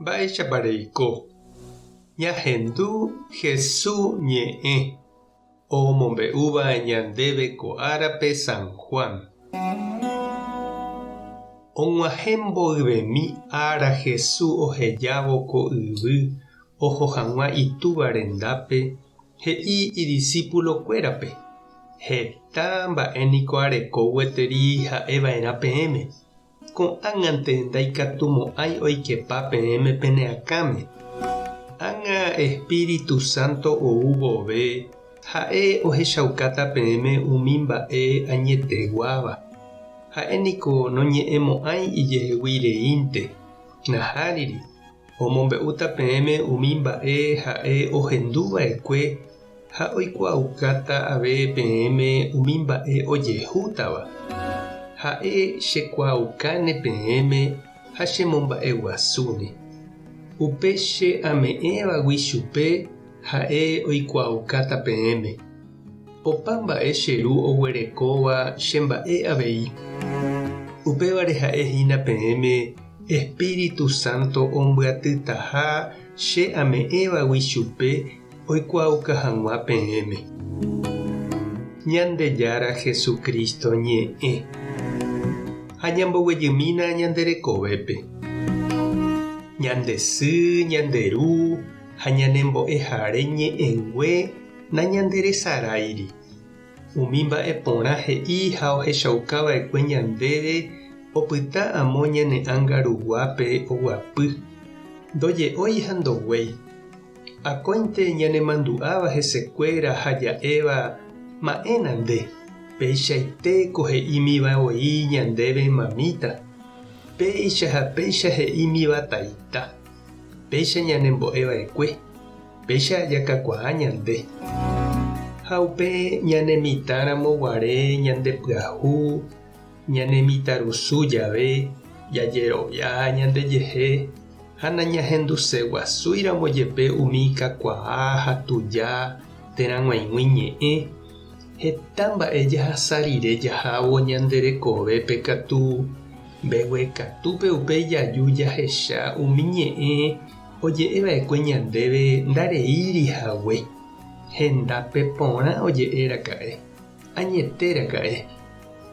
Mba'éichapa reiko? Ñahendu Hesu ñe'ẽ omombe'úva ñandéve ko árape San Juan. Og̃uahẽ mboyvemi ára Hesu ohejávo ko yvy oho hag̃ua Itúva rendápe, he'i idisípulokuérape, Heta mba'e niko areko gueteri ha'e va'erã peẽme. Ko'ág̃ante ndaikatumo'ãi oikepa peẽme pene akãme. Ág̃a Espíritu Santo ou vove, ha'e ohechaukáta peẽme umi mba'e añeteguáva. Ha'e niko noñe'ẽmo'ãi ijehegui reínte, nahániri, omombe'úta peẽme umi mba'e ha'e ohendu va'ekue ha oikuaaukáta ave peẽme umi mba'e ojehútava. Ha'e chekuaaukáne peẽme ha chemomba'eguasúne. Upe che ame'ẽvagui chupe ha'e oikuaaukáta peẽme. Opa mba'e che Ru oguerekóva che mba'e avei. Upévare ha'e hína peẽme Espíritu Santo ombyatytaha che ame'ẽvagui chupe oikuaauka hag̃ua peẽme. Ñandejára Jesucristo ñe'ẽ. Ha ñamboguejymína ñande rekovépe. Ñande sy, ñande ru ha ñane mbo'ehare ñe'ẽngue nañanderesaráiri. Umi mba'e porã he'i ha ohechauka va'ekue ñandéve opyta amo ñane ánga ruguápe oguapy, ndoje'ói ha ndoguéi. Akóinte ñanemandu'áva hesekuéra ha ja'éva, Ma'ẽna nde, peichaite ko he'ímiva voi ñandéve mamíta, péicha ha péicha he'ímiva taita, péicha ñanembo'e va'ekue, péicha jakakuaa ñande. Ha upe ñane mitãramo guare ñande pyahu, Ñane mitãrusu jave jajerovia ñandejehe ha nañahenduseguasúiramo jepe umi kakuaa ha tuja térã g̃uaig̃ui ñe'ẽ, heta mba'e jahasa rire jahávo ñande rekovépe katu mbeguekatúpe upéi jaju jahecha umi ñe'ẽ oje'eva'ekue ñandéve ndareíri hague, hendápe porã oje'eraka'e. Añete raka'e,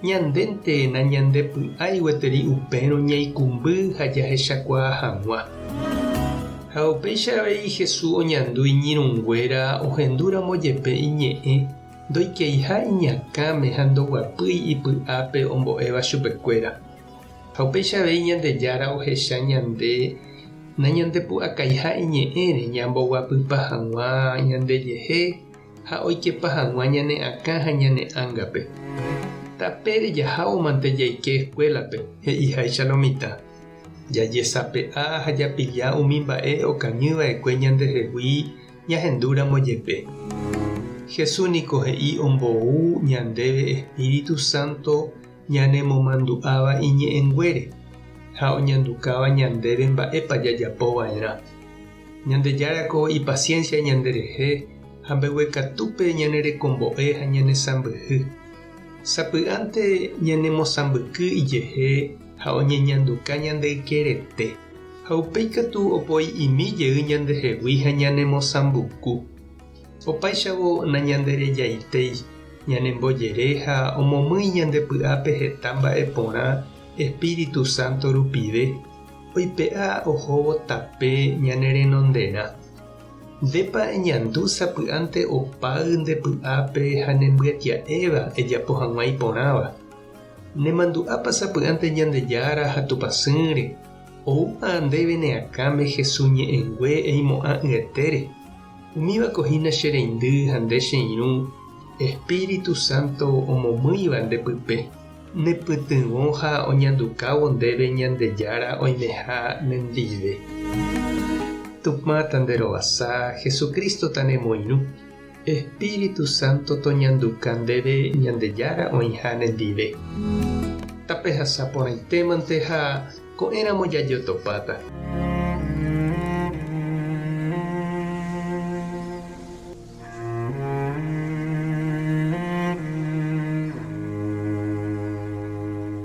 ñandénte nañandepy'ái gueteri upérõ ñaikũmby ha jahechakuaa hag̃ua. Ha upéicha avei Jesús oñandu iñirũnguéra ohendúramo jepe iñe'ẽ ndoikeiha iñakãme ha ndoguapýi ipy'ápe ombo'éva chupekuéra. Ha upéicha avei Ñandejára ohecha ñande nañandepu'akaiha iñe'ẽre ñamboguapypa hag̃ua ñandejehe ha oikepa hag̃ua ñane akã ha ñane ángape. Tapére jahávo mante jaike eskuélape, he'iháicha lo mitã. Jajesape'a ha japilla umi mba'e okañy va'ekue ñandehegui ñahendúramo jepe. Jesús niko he'i ombou ñandéve Espíritu Santo ñanemomandu'áva iñe'ẽnguére ha oñandukáva ñandéve mba'épa jajapo va'erã. Ñandejára ko ipasiénsia ñanderehe ha mbeguekatúpe ñanerekombo'e ha ñanesãmbyhy. Sapy'ánte ñanemosãmbyky ijehe ha oñeñanduka ñande ykerete, ha upéi katu opoi'imi jey ñandehegui ha ñanemosãmbuku. Opáichavo nañanderejaitéi, ñanembojere ha omomýi ñande py'ápe heta mba'e porã Espíritu Santo rupive. Oipe'a ohóvo tape ñane renonderã. Ndépa eñandu sapy'ánte opáy nde py'ápe ha nembyetia'éva ejapo hag̃ua iporãva? Nemandu'ápa sapy'ánte Ñandejára ha Tupãsýre, oúma ndéve ne akãme Jesús ñe'ẽngue eimo'ã'ỹetére? Umívako hína che reindy ha nde che irũ, Espíritu Santo omomýiva nde pype. Nepytyvõ ha oñandukávo ndéve Ñandejára oimeha nendive. Tupã tanderovasa, Jesucristo tanemoirũ, Espíritu Santo toñanduka ndéve Ñandejára oĩha nendive. Tapehasa porãitémante ha ko'ẽramo jajotopáta.